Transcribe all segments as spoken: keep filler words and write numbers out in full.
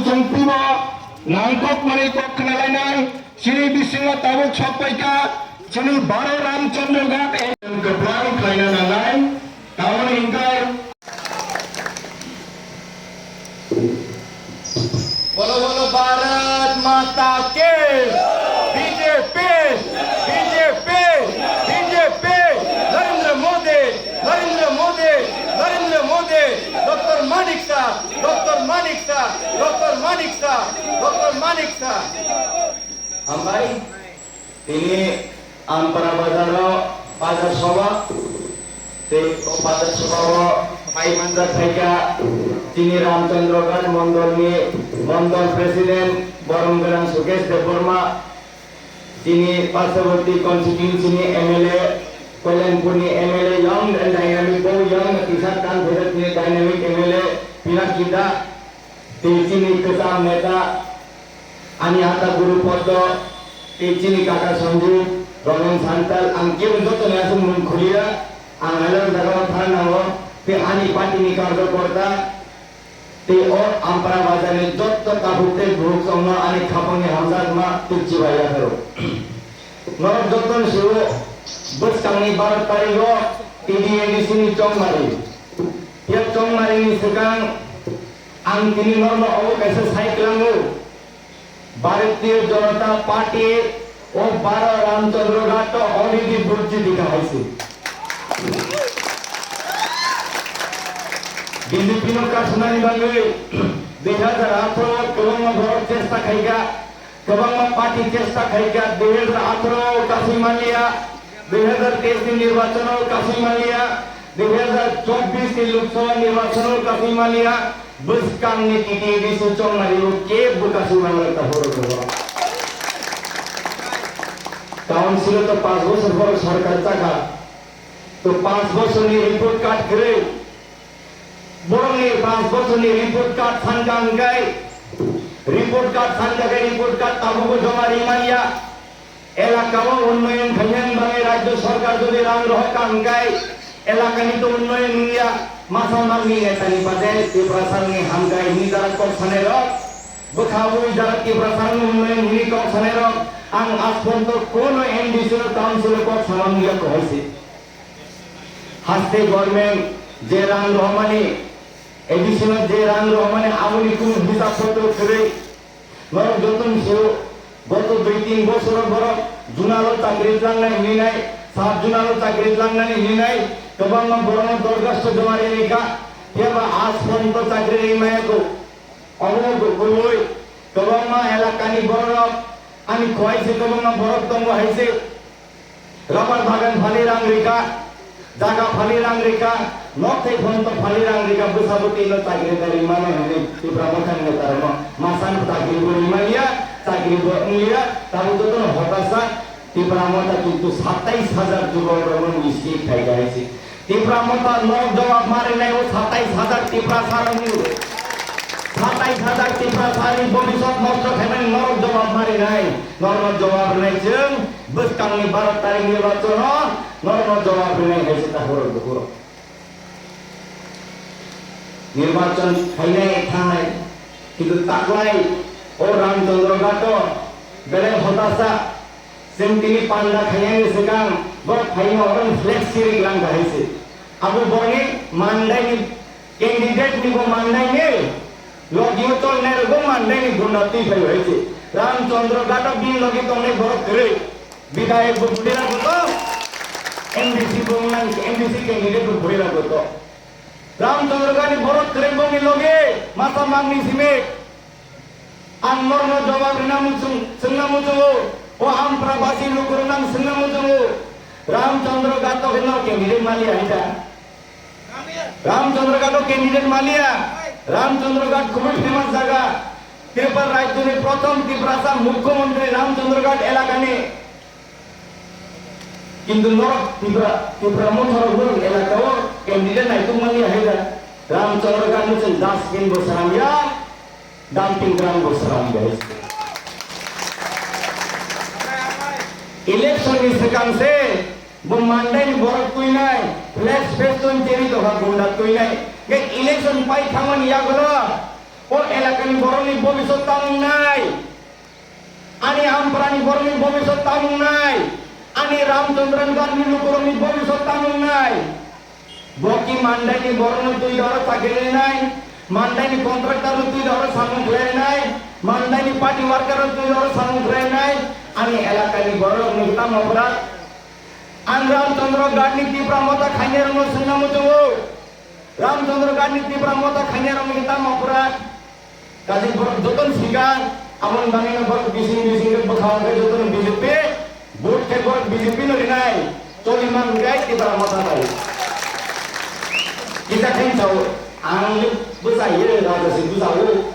Chwng twibo nangkukmani kok khna lainai, chini bisingo tabuk sok paikha, chini baro Ramchandra Ghat kwplang khlaina nangnai, tamoni hwnkhe. बोलो बोलो भारत माता की। BJP, BJP, BJP, Narendra Modi, Narendra Modi, Narendra Modi, doctor Manik Shah, doctor Manik Shah, doctor Manik Shah, doctor Manik Shah. Hambai, tini Ampara bazaro bazar soba, tei o bazar sobao phai manjak phaikha chini Ramchandra Ghat mondolni mondol president borom gwnang Sukesh Debbarma, chini Parsaborti constituency ni M L A, Koilanpur ni M L A, young and dynamic, bo young kisa kan phaijakni dynamic M L A Pinaki Da, tei chini kwcham neta, ani hata Guru Poddo, tei chini kaka Sanju, Roman Santal, ang kebo jotoni aswk mung khuliya, ang haino jagao thang nango, tei ani party ni karjokorta, tei o Ampara bazar ni jotto takhuk tei bukhuk chongno ani khapang ni hamjakma tei chibai yapharo. Norok jotoni sio bwskang ni baro tarikh o T D A D C ni chongmari. Phiya chongmari ni swkang ang tini norokno obo kaisa sai kwlango. Bharatiya Janata Party o baro Ramchandra Ghat o already vote jiti kha hai se. B J P no kasunani bagwi dui hazar atharo o kwbangma borok chesta khaikha, kwbangma party chesta khaikha, dui hazar atharo o kasui manliya, dui hazar teis ni nirbachon o kasui manliya, dui hazar chobbish ni Lok Sabha nirbachon o kasui manliya, bwskang ni T T A D C chongmari o kebo kasui manlai ta horo horo. Council o to panch bochor borok sarkar chakha, to panch bochor ni report card kwrwi, borok ni panch bochor ni report card sanka hwnkhe, report card sanka khe report card tabukbo joma rimanya. Elaka o unnoyon khainani bagwi rajyo sarkar jodi rang rohor ka hwnkhe, elaka ni to unnoyon wngya, masa magni neta ni bade Tiprasa ni hamkrai hwnwi jara kok sanai rok, bwkha wi jara Tiprasa ni unnoyon hwnwi kok sanai rok, ang asponto kono M D C no council o kok sama wngya kok hai se. Haste government je rang rohormani, A D C no je rang rohormani aboni kunu hisab potro kwrwi. Norok joto ni sio, goto dui tin bosoro borok junalo chakri tlangnai hinwi nai, sub junalo chakri tlangnani hinwi nai, kwbangma borokno dorkhasto joma rinai kha, phiyaba aaj porjonto chakri rimaya kho. Obo kwbangma elakani bororok, ani khowai se kwbangma borok tongo hai se. Rubber bagan phali rang rikha, jaga phali rang rikha, nok thai phonto phali rang rikha, bwsabo tino chakri da rimano hinwi Tipra Motha ni netarokno masano chakri bo rimaliya, chakri bo wngliya, tabuk jotono hotasa Tipra Motha kintu satais hajar jubokrokno mistake khai kha hai se. Tipra Motha norok jawab ma rinai o satais hajar Tiprasa rokni. Satais hajar Tiprasa ni bobiswt nosto khaimani norok jawab ma rinai. Norokno jawab rinai chwng bwskangni baro tarikh nirbachono norokno jawab rinai hai se ta horo bukhuro. Nirbachon khainai thangnai kintu taklai o Ramchandra Ghato belai hotasa. Chwng tini panda khainani swkang borok phaino oro flex sirik lang kha hai se. Abo borokni mandaini candidate ni bo mandaini logio tolnai rok bo mandaini gunda twi phai hai se. Ramchandra Ghato bini logi tongnai borok kwrwi. Bidhayok bo budi rago to, M D C bo nang, M D C candidate bo budi rago to. Ramchandra Ghato borok kwrwi bongni logi masa magni simi. Ang norno jawab rina muchung, swngna muchungo, o Ampra basi lukurok nang swngna muchungo, Ramchandra Ghato khe no candidate maliya hai ta? Ramchandra Ghato candidate maliya, Ramchandra Ghat khubui famous jaga, Tripura rajyoni prothom Tiprasa mukhyamantri Ramchandra Ghat elakani. Kintu norok Tipra, Tipra Motha rok norok elaka o candidate naituk mani hai da. Ramchandra Ghat ni chwng dustbin bo sram ya, dumping ground bo sram ya. Election ni swkang se bo mandai ni borok twi nai, flex festoon cheri doha gunda twi nai. Ge election pai thangmani yagulo o elaka ni borok ni bobiswt tamo wngnai? Ani Amparani borokni bobiswt tamo wngnai? Ani Ramchandra Ghatni lukurokni bobiswt tamo wngnai? Bo ki Mandaini borokno twi doro chakri rinai, Mandaini contractor no twi doro samung khlai rinai, Mandaini party worker no twi doro samung khlai rinai, ani elakani borokni tamo oporad? Ang Ramchandra Ghatni Tipra Motha khainai rokno swngna muchungo. Ramchandra Ghatni Tipra Motha khainai rokni tamo oporad? Kaisa borok jotono sika, aboni bagwino borok bising bising khe bwkha-o khe jotono B J P, vote khe borok B J P no rinai, choli man khe Tipra Motha bai. Kisa khe sao, ang bwsa ye raja se bwsa-o.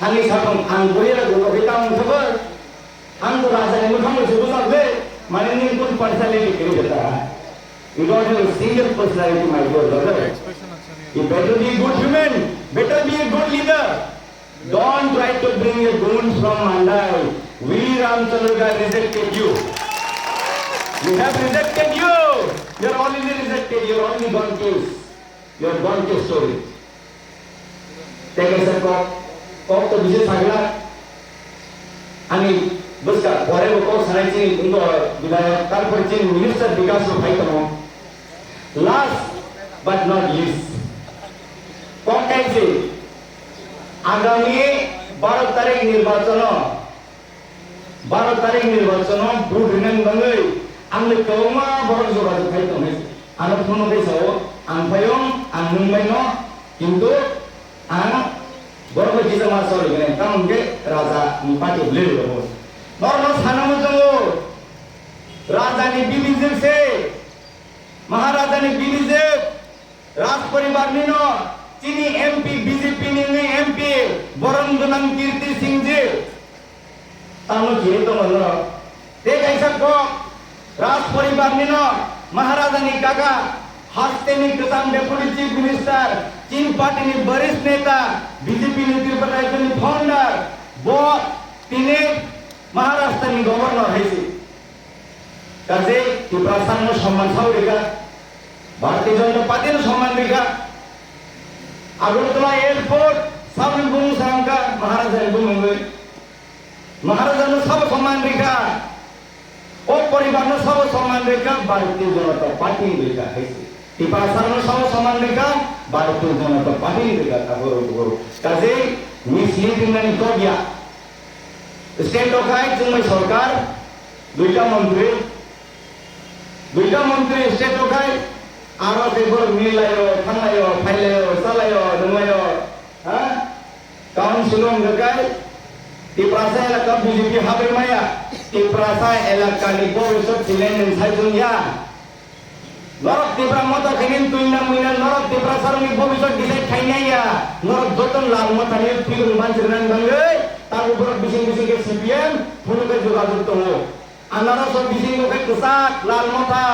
Thani sakang ang boyera gono khe tamo thabo, ang to raja ni mwkhang se bwsa le, mane nini kun personality khe jeta. You don't have a single personality, my dear brother. You better be a good human, better be a good leader. Don't try to bring a goon from Mandai. We Ramchandra Ghat rejected you. We have rejected you. You are already rejected. You are already gone case. You are gone case story. Tei kaisa kok, kok to bisi sagla. Ani bwska pore bo kok sanai chini wngkha bidayok, tarpore chini minister Bikas no phai tongo. Last but not least, kok kaisa agami baro tarik nirbachono Baro tarik nirbachono vote rinani bagwi ang bai kwbangma borok jogajog khai tongnai. Ano phone bai sao, ang phaiyong, ang nwng baino, kintu ang borok bai kisa ma sori gwnai, tamo hwnkhe raja ni party bwlwi rwgo. Norokno sana muchungo, raja ni bibijwk se, Maharaja ni bibijwk, Raj poribar nino chini M P, B J P ni wngwi M P, borom gwnang Kirti Singh ji. Tamo kiri tongo norok. Tei kaisa kok, Raj poribar nino Maharaja ni kaka, haste ni kwcham Deputy Chief Minister, chini party ni barish neta, B J P ni Tripura Rajya ni founder, bo tini Maharashtra ni governor hai se. Kaje Tiprasa no somman sao rika, Bharatiya Janata Party no somman rika. Agartala Airport sabni bumung sangka Maharaja ni bumung wi. Maharaja no sabo somman rika. O poribar no sabo somman rika, Bharatiya Janata Party rika hai se. Tiprasa no sabo somman rika, Bharatiya Janata Party rika. Kaboro kaboro. Kaje misleading nani dogya. State o khai chwngbai sorkar duita montri, duita montri state o khai aro tei borok milaio, thanglaio, phailaio, chalaio, nunglaio, ha? Council o hwnkha khai Tiprasa elaka B J P habwi maya, Tiprasa elakani bobiswt thwinai nwng sai chwngya. Norok Tipra Motha khainai twina muina norok Tiprasarokni bobiswt decide khainai ya. Norok joto Lal Mothani phigwrwng banchirnani bagwi tabuk borok bising bising khe C P M phunukhe jogajog tongo. Anaros o bisingo khe kwchak Lal Motha.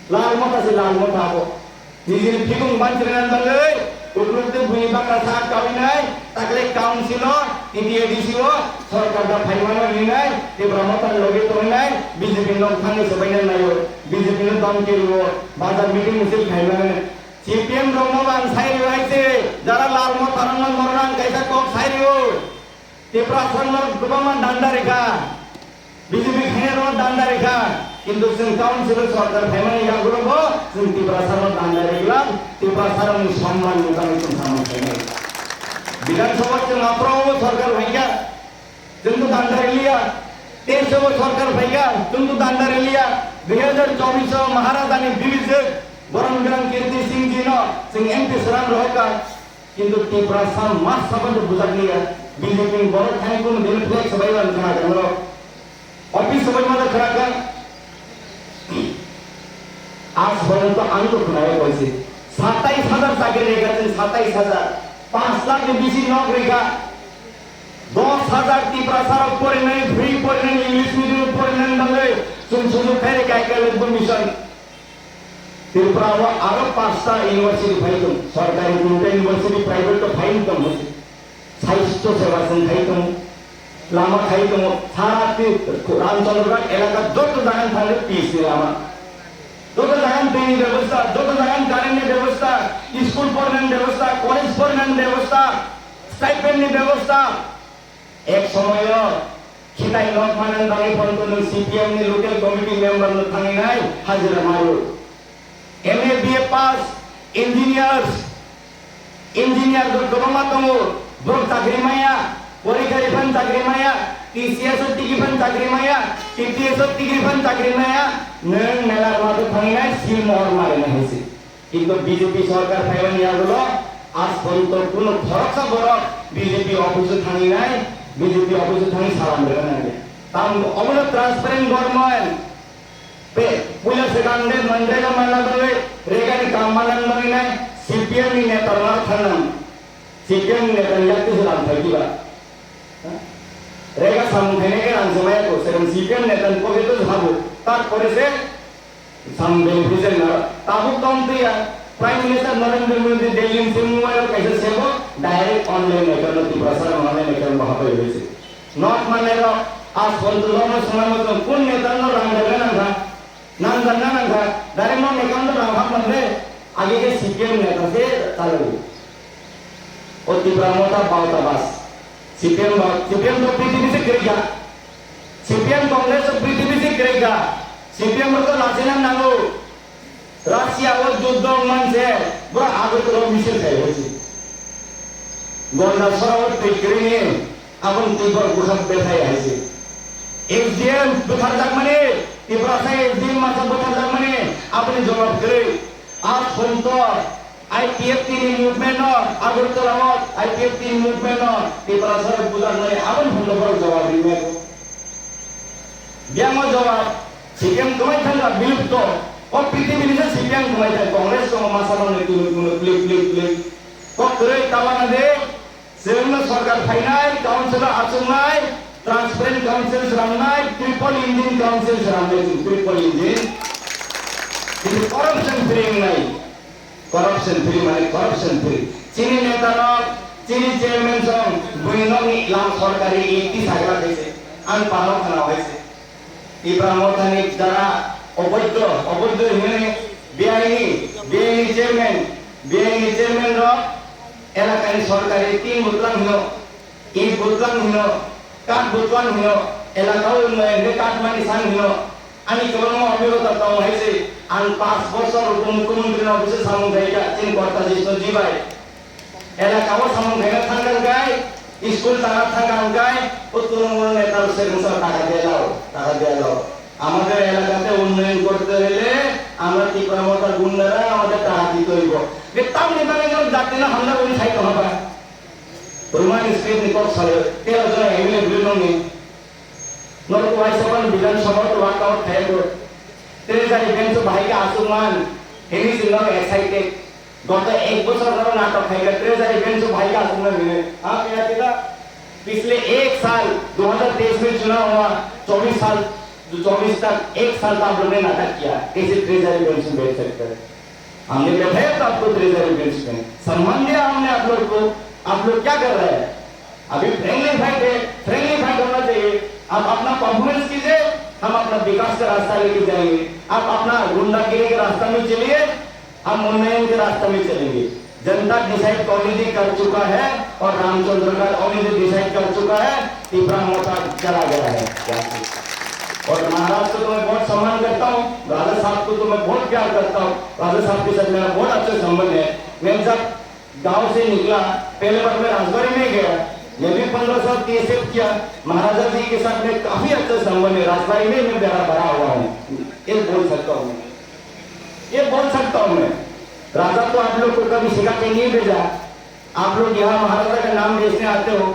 Lal Motha se Lal Motha bo. Nijini phigwrwng banchirnani bagwi Ukluk tei buini bakra sak kawinai, takle council o, T T A D C o, sorkar da phaimano hinai, Tipra Motha ni loge tongnai, B J P nok thangwi swbaina naio, B J P no dhamki rwo, bazar meeting misil khaimani. C P M rok no ang sai rwo hai se, jara Lal Motha rok no norok ang kaisa kok sai rwo. Tiprasa no kwbangma danda rikha, B J P khainai rok danda rikha, kintu chwng council o sorkar phaimani yagulo bo chwng Tiprasa no danda rikla, Tiprasa rok ni somman ni bagwi chwng samung khainai. Bidhan Sabha chwng aphuru o sorkar phaikha, chwng to danda riliya, teis o sorkar phaikha, chwng to danda riliya, dui hazar chobbish o Maharaja ni bibijwk borom gwnang Kirti Singh ji no chwng M P swnam rohorkha. Kintu Tiprasa mas saban to bujak liya, B J P ni borok thani kunu din flex bai ban khana jang rok. Office bai ma khana kha. Aaj porjonto ang to khunai koise. Satais hajar chakri rega chwng, satais hajar. Panch lakh ni bisi nok rega. Dos hajar Tiprasa rok porinai, free porinai, English medium porinai bagwi chwng sujug khai rega, Eklavya Mission. Tripura o aro pasta university phai tong, sorkari tinta university, private to phai tong, saisto seba song khai tong, lama khai tong, sara ti Ramchandra Ghat elaka joto jagan thangwi P C lama, joto jagan twi ni bebosta, joto jagan current ni bebosta, school pornani bebosta, college pornani bebosta, Stipend ni bebosta, ek somoyo khitai nok manani bagwi phone twnwi C P M ni local committee member no thangwi nai hajira maru. M A, B A pass, engineers, engineer rok kwbangma tongo, borok chakri maya, porikha rifan chakri maya, T C S o tigi phan chakri maya, T T S o tigi phan chakri maya, nwng mela rwma thangwi nai sil mohor marinai hai se. Kintu B J P sorkar phaimani yagulo aaj porjonto kuno khoroksa borok B J P office o thangwi nai, B J P office o thangwi salam rwna nangya. Tamo obono transparent government. Be, puila swkang de manrega manna bagwi, rega ni kam manna bagwi nai, C P M ni neta rok thangnang. C P M ni neta ni yakti se rang thai diba. Ha? Rega samung khainai khe rang se maya ko, swkang C P M neta ni pocket o habu. Tarpore se samung beneficiary na. Tabuk tong twi ya, Prime Minister Narendra Modi Delhi ni se mobile kaisa sebo, direct online account no Tiprasa rok online account bo habai hoise. Nok manai rok, aaj porjonto nok no swnam no tong, kun neta no rang rega nang kha, nang rega nang kha, direct nok account no rang hap man de, age ke C P M neta se chalai. O Tipra Motha bauta bas. C P M ba, C P M to prithibi se kwrwi kha. C P M Congress to prithibi se kwrwi kha. C P M rok to lachina nango. Russia o juddo wngmani se borok Agartala o misil khai hoisi. Gonda sora o twi kwrwini aboni twi borok bwkhak bethai haisi. S D M bwtharjakmani, Tiprasa S D M masa bwtharjakmani aboni jawab kwrwi. A phone to I P F T ni movement no, Agartala o I P F T ni movement no Tiprasa rok bwjakmani aboni phone to borok jawab rinai. Biyang o jawab, C P M kwmai thangkha, bilupto. O prithibi ni se C P M kwmai thang, Congress tongo masa mangni tunu tunu, plik plik plik. Kok kwrwi tabana de, chwngno sorkar phainai, council o achuknai, transparent council swnamnai, triple engine council swnamnai chwng, triple engine. Bini corruption free wngnai. Corruption free mane corruption free. Chini neta no, chini chairman song, bui no ni lam sorkari ikti sagla kaise, ang pano khana haise. Tipra Motha ni jara oboidho, oboidho hinwi biaini, biaini chairman, biaini chairman rok elakani sorkari tin butlang hino. I butlang hino, kat butlang hino, elaka o unnayon khe kat mani sang hino. Ani kwbangma obhigota tongo hai se, ang panch bochor upomukhyamantri ni office o samung khai kha, chini Kota Jisnu G bai. Elaka o samung khaina thangkha hwnkhe, school tana thangkha hwnkhe, o tunung neta rok se bwsa taka diya lao, taka diya lao. আমাদের এলাকাতে উন্নয়ন করতে হলে আমরা ত্রিপুরা মথা গুন্ডারা আমাদের টাকা দিতে হইব। যে তার নেতা নেতা জাতি না হামলা করে খাইতে হবে। Roman script ni kok salo, tero jona M L A bwrwi nokni. Norok Wai Sabha ni Bidhan Sabha to walk out khai ko. Treasury bench o bahai khe aswk man, hini se norok excited. Goto ek bochor norok natok khai khe Treasury bench o bahai khe aswk man hini. Ha, kaya kita? पिछले एक साल, दो हज़ार तेईस में चुनाव हुआ, चौबीस साल, जो चौबीस तक एक साल का आप लोगों ने नाटक किया, कैसे ट्रेजरी बेंच में बैठ सकते हैं? हमने बैठाया था आपको ट्रेजरी बेंच में, सम्मान दिया हमने आप लोग को, आप लोग क्या कर रहे हैं? अभी फ्रेंडली फाइट है, फ्रेंडली फाइट होना चाहिए। आप अपना परफॉर्मेंस कीजिए, हम अपना विकास का रास्ता लेके जाएंगे। आप अपना गुंडागिरी के रास्ता में चलिए, हम उन्नयन के रास्ते में चलेंगे। जनता डिसाइड ऑलरेडी कर चुका है और रामचंद्र का ऑलरेडी डिसाइड कर चुका है, तिपरा मोर्चा चला गया है। और महाराज को तो मैं बहुत सम्मान करता हूँ, राजा साहब को तो मैं बहुत प्यार करता हूँ, राजा साहब के साथ मेरा बहुत अच्छा संबंध है। मैं जब गांव से निकला, पहले बार मैं राजबाड़ी में गया, मैं भी पंद्रह साल टीएसएफ किया। महाराजा जी के साथ में काफी अच्छा संबंध है, राजबाड़ी में मैं बड़ा बड़ा हुआ हूँ, ये बोल सकता हूँ मैं, ये बोल सकता हूँ मैं। राजा तो आप लोग को कभी सिखा के नहीं भेजा, आप लोग यहाँ महाराजा का नाम बेचने आते हो।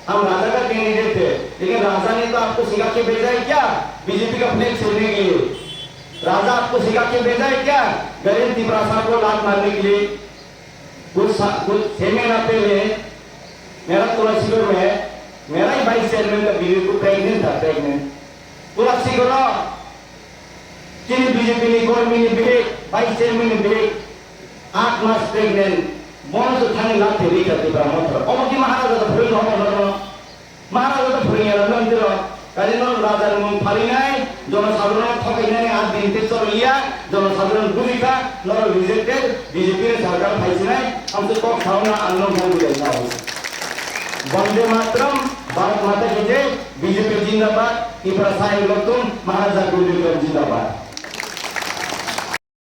हम राजा का कैंडिडेट थे, लेकिन राजा ने तो आपको सिखा के भेजा है क्या बीजेपी का फ्लैग छेड़ने के लिए? राजा आपको सिखा के भेजा है क्या गरीब तिपरासा को लात मारने के लिए? कुछ सा-, कुछ छह महीना पहले मेरा तुलसीपुर में मेरा ही वाइस चेयरमैन का बीवी को प्रेग्नेंट था, pregnant. Tulsipur, chini B J P ni kormi ni bihik, vice chairman ni bihik, aat mas pregnant, bono se thani lathi rikha Tipra Motha. Omo ki Maharaja da phurui hobo nono? Maharaja da phurui ya nono tiro. Kali nono raja ni mung pharinai, jono sadharon thokainani aat din te chorliya, jono sadharon bujikha, nono rejected, B J P ni sarkar phaisinai, amse kok sauna ang nono bujai na hoise. Vande Mataram, Bharat Mata ki jai, B J P zindabad, Tiprasa Loktam, Maharaja Gurudevdam zindabad.